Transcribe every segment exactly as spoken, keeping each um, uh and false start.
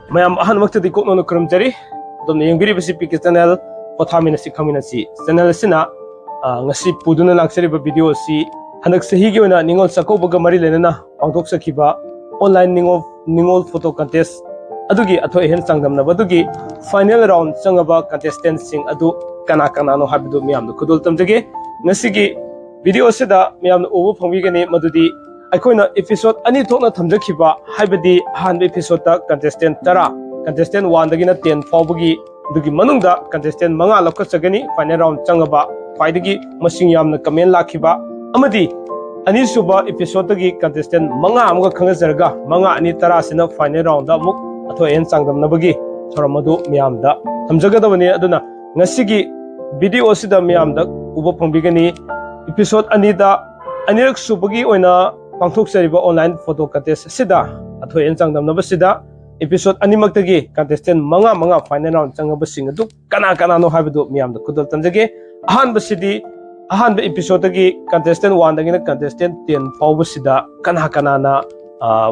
ꯃꯌꯥꯝ ꯑꯍꯥꯟꯕꯃꯛꯇꯗꯤ ꯀꯣꯛꯅꯅ ꯈꯨꯔꯨꯝꯖꯔꯤ꯫ ꯑꯗꯣꯝꯅ ꯌꯦꯡꯕꯤꯔꯤꯕꯁꯤ P K channel, ꯄꯣꯊꯥꯃꯤꯟꯅꯁꯤ ꯈꯪꯃꯤꯟꯅꯁꯤ꯫ Channel ꯑꯁꯤꯅ, ꯑ, ꯉꯁꯤ ꯄꯨꯗꯨꯅ ꯂꯥꯛꯆꯔꯤꯕ ꯚꯤꯗꯤꯑꯣ ꯑꯁꯤ ꯍꯟꯗꯛ ꯆꯍꯤꯒꯤ ꯑꯣꯏꯅ ꯅꯤꯉꯣꯜ ꯆꯥꯛꯀꯧꯕꯒ ꯃꯔꯤ ꯂꯩꯅꯅ ꯄꯥꯡꯊꯣꯛꯆꯈꯤꯕ ꯑꯣꯟꯂꯥꯏꯟ ꯅꯤꯉꯣꯜ, ꯅꯤꯉꯣꯜ ꯐꯣꯇꯣ ꯀꯟꯇꯦꯁ ꯑꯗꯨꯒꯤ ꯑꯊꯣꯏ ꯑꯍꯦꯟ ꯆꯥꯡꯗꯝꯅꯕ ꯑꯗꯨꯒꯤ ꯐꯥꯏꯅꯦꯜ ꯔꯥꯎꯟ ꯆꯪꯉꯕ ꯀꯟꯇꯦꯁꯇꯦꯟꯁꯤꯡ ꯑꯗꯨ ꯀꯅꯥ ꯀꯅꯥꯅꯣ ꯍꯥꯏꯕꯗꯨ ꯃꯤꯌꯥꯝꯗ ꯈꯨꯗꯣꯜ ꯇꯝꯖꯒꯦ꯫ ꯉꯁꯤꯒꯤ ꯚꯤꯗꯤꯑꯣ ꯑꯁꯤꯗ ꯃꯤꯌꯥꯝꯅ ꯎꯕ ꯐꯪꯕꯤꯒꯅꯤ ꯃꯗꯨꯗꯤ ꯑꯩꯈꯣꯏꯅ ꯏꯄꯤꯁꯣꯗ ꯑꯅꯤ ꯊꯣꯛꯅ ꯊꯝꯖꯈꯤꯕ, ꯍꯥꯏꯕꯗꯤ ꯑꯍꯥꯟꯕ ꯏꯄꯤꯁꯣꯗꯇ ꯀꯟꯇꯦꯁꯇꯦꯟ ꯇꯔꯥ, ꯀꯟꯇꯦꯁꯇꯦꯟ ꯋꯥꯟꯗꯒꯤꯅ ꯇꯦꯟ ꯐꯥꯎꯕꯒꯤ, ꯑꯗꯨꯒꯤ ꯃꯅꯨꯡꯗ ꯀꯟꯇꯦꯁꯇꯦꯟ ꯃꯉꯥ ꯂꯧꯈꯠꯆꯒꯅꯤ ꯐꯥꯏꯅꯦꯜ ꯔꯥꯎꯟ ꯆꯪꯉꯕ ꯈ꯭ꯋꯥꯏꯗꯒꯤ ꯃꯁꯤꯡ ꯌꯥꯝꯅ ꯀꯃꯦꯟ ꯂꯥꯛꯈꯤꯕ, ꯑꯃꯗꯤ ꯑꯅꯤꯁꯨꯕ ꯏꯄꯤꯁꯣꯗꯇꯒꯤ ꯀꯟꯇꯦꯁꯇꯦꯟ ꯃꯉꯥ ꯑꯃꯒ ꯈꯪꯒꯠꯆꯔꯒ ꯃꯉꯥ ꯑꯅꯤ ꯇꯔꯥꯁꯤꯅ ꯐꯥꯏꯅꯦꯜ ꯔꯥꯎꯟꯗ ꯑꯃꯨꯛ ꯑꯊꯣꯏ ꯑꯍꯦꯟ ꯆꯥꯡꯗꯝꯅꯕꯒꯤ ꯊꯧꯔꯝ ꯑꯗꯨ ꯃꯤꯌꯥꯝꯗ ꯊꯝꯖꯒꯗꯕꯅꯤ꯫ ꯑꯗꯨꯅ ꯉꯁꯤꯒꯤ ꯚꯤꯗꯤꯑꯣ ꯑꯁꯤꯗ ꯃꯤꯌꯥꯝꯗ ꯎꯕ ꯐꯪꯕꯤꯒꯅꯤ꯫ ꯏꯄꯤꯁꯣꯗ ꯑꯅꯤꯗ ꯑꯅꯤꯔꯛ ꯁꯨꯕꯒꯤ ꯑꯣꯏꯅ ꯄꯥꯡꯊꯣꯛꯆꯔꯤꯕ ꯑꯣꯟꯂꯥꯏꯟ ꯐꯣꯇꯣ ꯀꯟꯇꯦꯁ ꯑꯁꯤꯗ ꯑꯊꯣꯏ ꯑꯍꯦꯟ ꯆꯥꯡꯗꯝꯅꯕꯁꯤꯗ ꯏꯄꯤꯁꯣꯗ ꯑꯅꯤꯃꯛꯇꯒꯤ ꯀꯟꯇꯦꯁꯇꯦꯟ ꯃꯉꯥ ꯃꯉꯥ ꯐꯥꯏꯅꯦꯜ ꯔꯥꯎꯟ ꯆꯪꯉꯕꯁꯤꯡ ꯑꯗꯨ ꯀꯅꯥ ꯀꯅꯥꯅꯣ ꯍꯥꯏꯕꯗꯨ ꯃꯤꯌꯥꯝꯗ ꯈꯨꯗꯣꯜ ꯇꯝꯖꯒꯦ꯫ ꯑꯍꯥꯟꯕꯁꯤꯗꯤ, ꯑꯍꯥꯟꯕ ꯏꯄꯤꯁꯣꯗꯇꯒꯤ ꯀꯟꯇꯦꯁꯇꯦꯟ ꯋꯥꯟꯗꯒꯤꯅ ꯀꯟꯇꯦꯁꯇꯦꯟ ꯇꯦꯟ ꯐꯥꯎꯕꯁꯤꯗ ꯀꯅꯥ ꯀꯅꯥꯅ, ꯑ,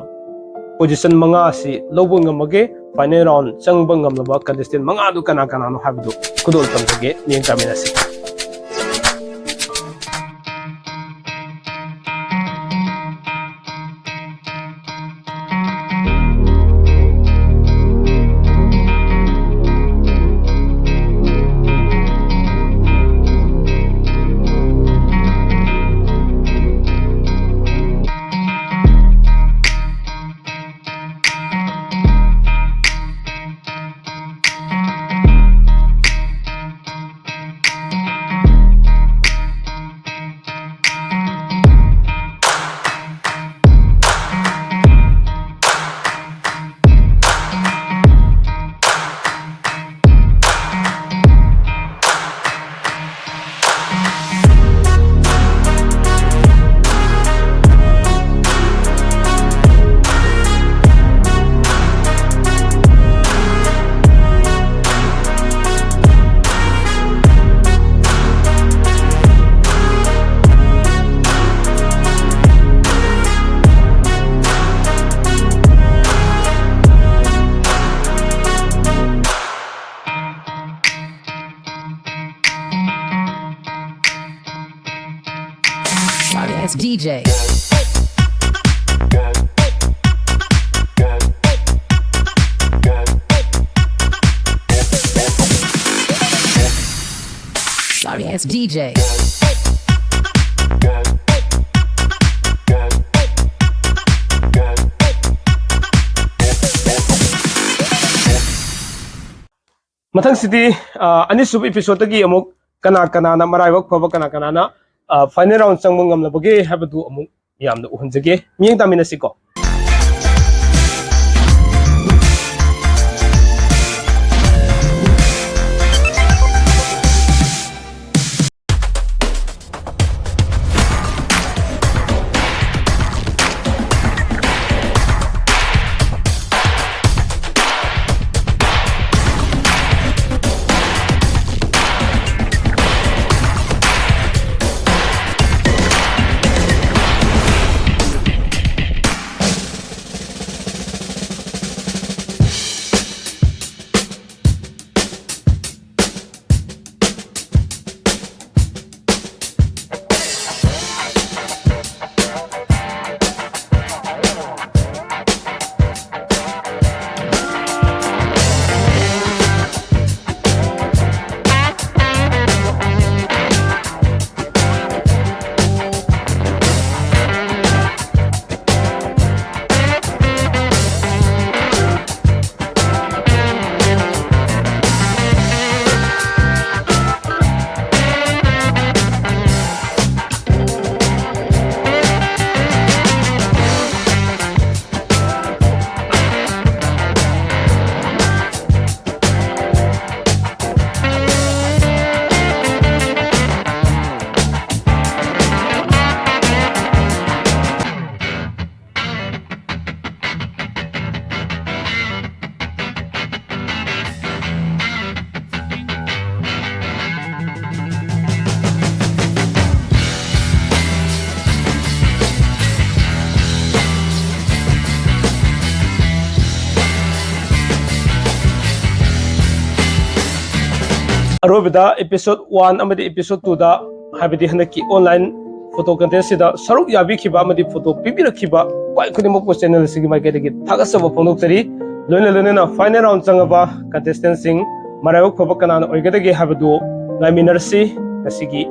ꯄꯣꯖꯤꯁꯟ ꯃꯉꯥ ꯑꯁꯤ ꯂꯧꯕ ꯉꯝꯃꯒꯦ, ꯐꯥꯏꯅꯦꯜ ꯔꯥꯎꯟ ꯆꯪꯕ ꯉꯝꯂꯕ ꯀꯟꯇꯦꯁꯇꯦꯟ ꯃꯉꯥꯗꯨ ꯀꯅꯥ ꯀꯅꯥꯅꯣ ꯍꯥꯏꯕꯗꯨ ꯈꯨꯗꯣꯜ ꯇꯝꯖꯒꯦ꯫ ꯃꯤꯠꯌꯦꯡ ꯇꯥꯃꯤꯟꯅꯁꯤ꯫ J. Sorry, it's D J. ꯃꯊꯪꯁꯤꯗꯤ, ꯑ, ꯑꯅꯤꯁꯨꯕ episode ꯇꯒꯤ ꯑꯃꯨꯛ ꯀꯅꯥ ꯀꯅꯥꯅ ꯃꯔꯥꯏꯕꯛ ꯐꯕ, ꯀꯅꯥ ꯀꯅꯥꯅ, ꯑ, final round ꯆꯪꯕ ꯉꯝꯂꯕꯒꯦ ꯍꯥꯏꯕꯗꯨ ꯑꯃꯨꯛ ꯃꯤꯌꯥꯝꯗ ꯎꯍꯟꯖꯒꯦ꯫ ꯃꯤꯠꯌꯦꯡ ꯇꯥꯃꯤꯟꯅꯁꯤꯀꯣ꯫ ꯑꯔꯣꯏꯕꯗ episode one ꯑꯃꯗꯤ episode two ꯗ, ꯍꯥꯏꯕꯗꯤ ꯍꯟꯗꯛꯀꯤ online photo contest ꯁꯤꯗ ꯁꯔꯨꯛ ꯌꯥꯕꯤꯈꯤꯕ ꯑꯃꯗꯤ photo ꯄꯤꯕꯤꯔꯛꯈꯤꯕ ꯈ꯭ꯋꯥꯏ ꯈꯨꯗꯤꯡꯃꯛꯄꯨ channel ꯑꯁꯤꯒꯤ ꯃꯥꯏꯀꯩꯗꯒꯤ ꯊꯥꯒꯠꯆꯕ ꯐꯣꯡꯗꯣꯛꯆꯔꯤ꯫ ꯂꯣꯏꯅ ꯂꯣꯏꯅꯅ final round ꯆꯪꯉꯕ contestant ꯁꯤꯡ ꯃꯔꯥꯏꯕꯛ ꯐꯕ ꯀꯅꯥꯅ ꯑꯣꯏꯒꯗꯒꯦ ꯍꯥꯏꯕꯗꯨ ꯉꯥꯏꯃꯤꯟꯅꯔꯁꯤ꯫ ꯉꯁꯤꯒꯤ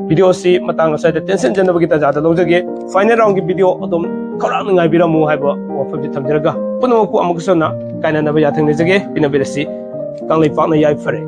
video ꯑꯁꯤ ꯃꯇꯥꯡ ꯑꯁ꯭ꯋꯥꯏꯗ ꯇꯦꯟꯁꯤꯟꯖꯅꯕꯒꯤ ꯇꯥꯟꯖꯥꯗ ꯂꯧꯖꯒꯦ꯫ Final round ꯒꯤ video ꯑꯗꯨꯝ ꯈꯧꯔꯥꯡꯅ ꯉꯥꯏꯕꯤꯔꯝꯃꯨ ꯍꯥꯏꯕ ꯋꯥꯐꯝꯁꯤ ꯊꯝꯖꯔꯒ ꯄꯨꯝꯅꯃꯛꯄꯨ ꯑꯃꯨꯛꯀꯁꯨ ꯍꯟꯅ ꯀꯥꯏꯅꯅꯕ ꯌꯥꯊꯪ ꯅꯤꯖꯒꯦ꯫ ꯄꯤꯅꯕꯤꯔꯁꯤ꯫ ꯀꯪꯂꯩꯄꯥꯛꯅ ꯌꯥꯏꯐꯔꯦ꯫